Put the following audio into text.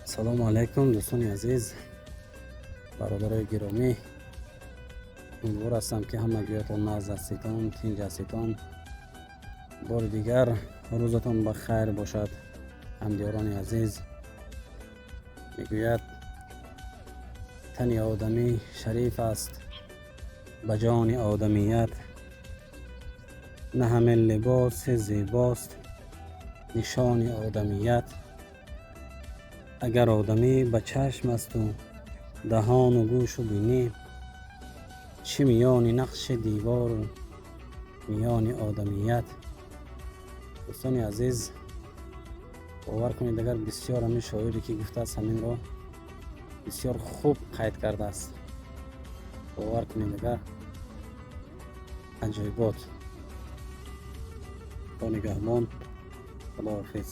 Ассалому алайкум, дӯстони азиз, бародарои гиромӣ. Умедвор ҳастам, ки ҳамагиётон нағз ҳаститон, тинҷ ҳаститон. Бори дигар рӯзатон ба хайр бошад, ҳамдиёрони азиз. Мегӯяд, тани одамӣ шариф аст ба ҷони одамият, на ҳаме либоси зебост нишони одамият. Агар одамӣ ба чашм асту даҳону гӯшу бинӣ, чӣ миёни нақши девору миёни одамият? Дӯстони азиз, бовар кунед, агар бисёр ҳамин шоире, ки гуфтааст, ҳаминро бисёр хуб қайд кардааст. Бовар кунед, агар аҷоибот. Худо нигаҳбон, худоҳофиз.